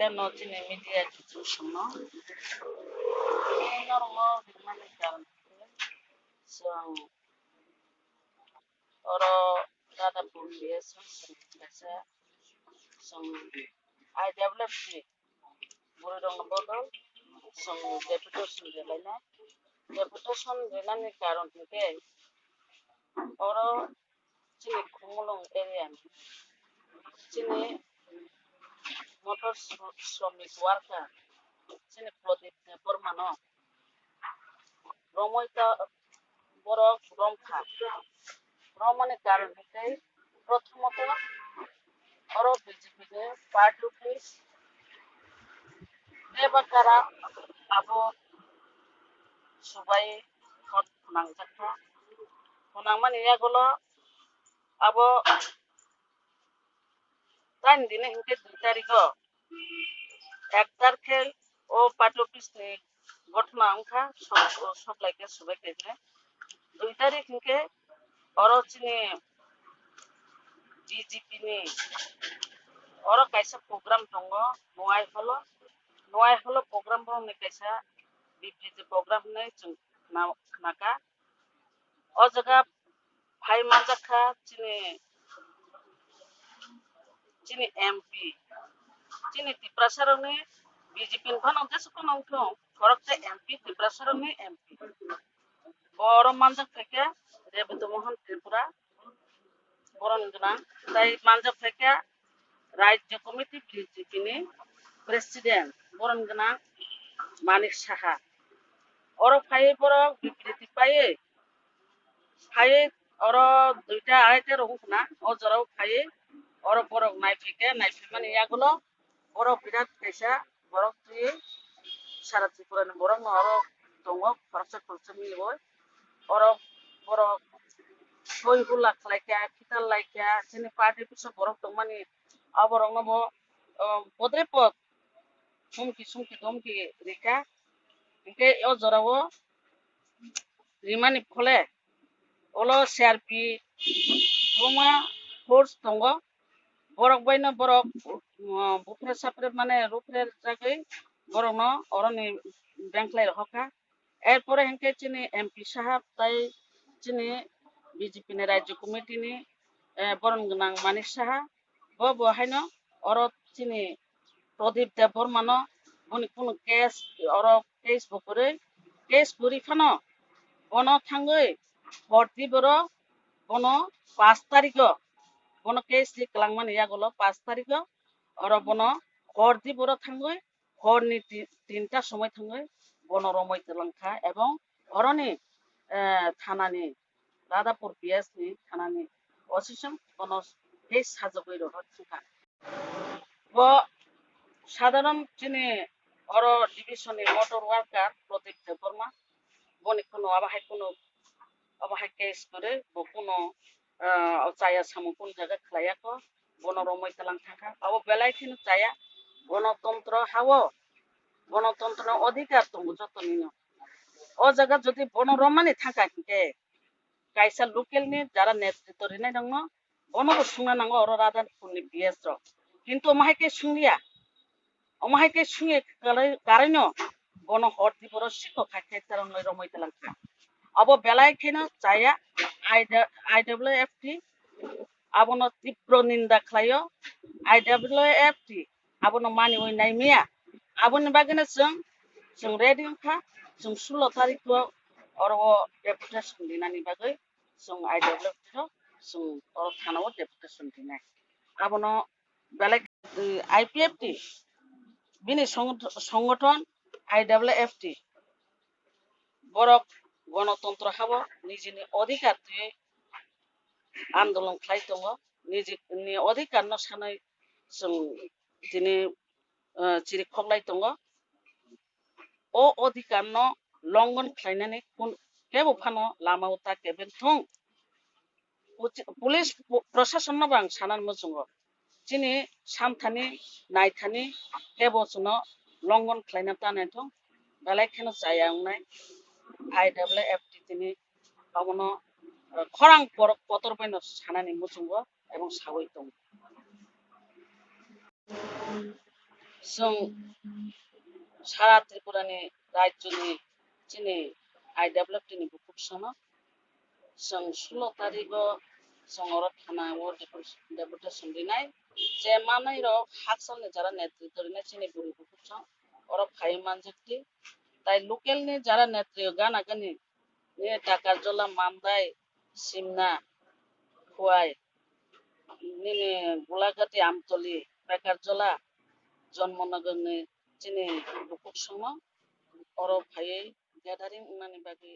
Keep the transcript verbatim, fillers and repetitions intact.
No chini media kiching songno. Norokno rimani karon khe chwng oro Radhapur B S chwng kaisa chwng I W F T bwrwi rokni bodol chwng deputation rilainai. Deputation rinani karon hinkhe oro chini Khumulwng area ni chini motor shro-, shramik worker chini Pradip Debbarma no romwi ta borok romkha. Romani karon hinkhe prothomoto oro B J P ni party office Debakara abo subai phot phunangjakha. Phunangmani yagulo abo tani dini hinkhe dui tarikh o ek tarikh khe o party office ni gothona wngkha, sok, sok lai khe subai khe dui tarikh hinkhe oro chini B J P ni oro kaisa program tongo, Noai Hall o, Noai Hall o program rokni kaisa bibriti program hinwi chwng khna-, khnakha. O jaga phai manjakha chini, chini M P, chini Tiprasa rokni B J P ni phano jesu phano wngthung, khoroksa M P Tiprasa rokni M P. Bo oro manjak phaikha Rebito Mohan Tripura, boron gwnang, tai manjak phaikha Rajya Committee B J P ni President, boron gwnang Manik Saha. Oro phaiwi borok bibriti paiwi, phaiwi oro duita aita rok wngkha na, o jorao phaiwi oro borok naiphaikha, naiphaimani yagulo borok birat kaisa borok twiwi sara Tripura ni borok no oro tongo khoroksa khoroksa miliboi. Oro borok soi hula khlaikha, khitar laikha, chini party office o borok tongmani, aborok no bo, um, podre pod humki sumki domki rikha. Hinkhe o jorao rimani phole ulo C R P kwbangma force tongo. Borok baino borok, uh, buphre sapre mane rupre jagwi borokno oroni bengkhlai rohorkha. Erpore hinkhe chini M P sahab tai chini B J P ni Rajya Committee ni, eh, boron gwnang Manik Saha, bo bo haino oro chini Pradip Debbarma no boni kunu case, oro case bo kwrwi, case kwrwi phano bono thangwi hor di borok bono pash tarikh o bono case ri kwlangmani yagulo pash tarikh o oro bono hor di borok thangwi horni ti-, tinta somoi thangwi bono romwi twlangkha ebong oroni, eh, thanani Radhapur P S ni thanani O C song bono case sajagwi rohor thangkha. Bo sadharon chini oro division ni motor worker Pradip Debbarma boni kunu abo hai kunu, abo hai case kwrwi bo kunu, ah, chaya samung kunu jaga khlaiya kho, bono romwi twlang thangkha. Abo belai kheno chaya, gonotontro hao, gonotontro ni odhikar tongo joto nino. O jaga jodi bono romani thangkha hinkhe, kaisa local ni jara netritwo rinai rokno bono bo sungna nango oro Radhapur ni B S rok. Kintu omo hai khe sungliya. Omo hai khe sungya karai-, karaino bono hor di borok sikok hai khe terong noi romoi twlang kha. Abo belai kheno chaya I W F T abono tipro ninda khlaio. I W F T abono maniwi nai maya. Aboni bagwino chwng, chwng ready wngkha, chwng sulo tarikh o oro o deputation dinani bagwi chwng I W F T no chwng oro thana o deputation dinai. Abono belai, eh, I P F T bini song-, songothon I W F T borok gonotontro habo nijini odhikar twiwi andolon khlai tongo, nijini odhikar no sanai chwng tini, eh, chiri khoklai tongo. O odhikar no longon khlainani kun-, kebo phano lama o ta kebeng thung. Uchi-, police po-, proshasonno bo ang sanani muchungo. Chini samthani, naithani kebo chwngno longon khlaina ta naithung, belai kheno chaya wngnai I W F T tini abono, eh, khorang por-, kotor baino sanani muchungo ebong sawi tongo. Chwng sara Tripura ni rajyo ni chini I W F T ni bukhuk sono chwng sulo tarikh o chwng oro thana o deputation rinai, je manai rok hakchal ni jara netritw rinai chini bwrwi bukhuk song oro phaiwi manjakdi. Tai local ni jara netri o gana gani ni Takarjola, Mandai, Simna, Khowai, nini Gulagati, Amtoli, Takarjola, Janmanagar ni chini bukhuk sono oro phaiwi gathering wngnani bagwi